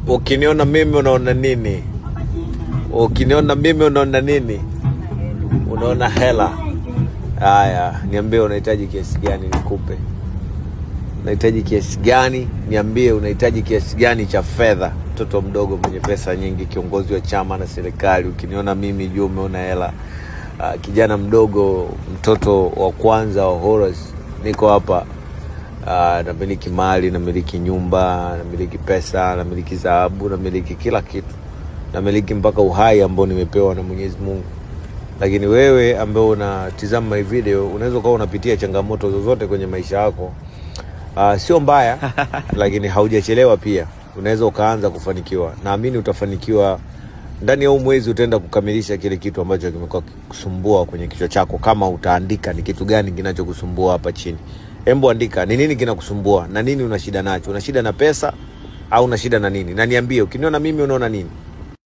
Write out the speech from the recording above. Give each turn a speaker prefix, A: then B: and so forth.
A: Ukiniona mimi unaona nini? Ukiniona mimi unaona nini? Unaona hela. Haya, niambie unahitaji kiasi gani nikupe. Unahitaji kiasi gani? Niambie unahitaji kiasi gani cha fedha. Mtoto mdogo mwenye pesa nyingi, kiongozi wa chama na serikali, ukiniona mimi jua umeona hela. Kijana mdogo, mtoto wa kwanza wa Horus, niko hapa. Namiliki mali, namiliki nyumba, namiliki pesa, namiliki dhahabu, namiliki kila kitu, namiliki mpaka uhai ambao nimepewa na Mwenyezi Mungu. Lakini wewe ambaye unatizama hii video, unaweza ukawa unapitia changamoto zozote kwenye maisha yako. Sio mbaya, lakini haujachelewa pia. Unaweza ukaanza kufanikiwa. Naamini utafanikiwa ndani ya huu mwezi, utaenda kukamilisha kile kitu ambacho kimekuwa kikusumbua kwenye kichwa chako. Kama utaandika ni kitu gani kinachokusumbua hapa chini. Embo andika ni nini kinakusumbua na nini una shida nacho. Una shida na pesa au una shida na nini? Na niambie, ukiniona mimi unaona nini?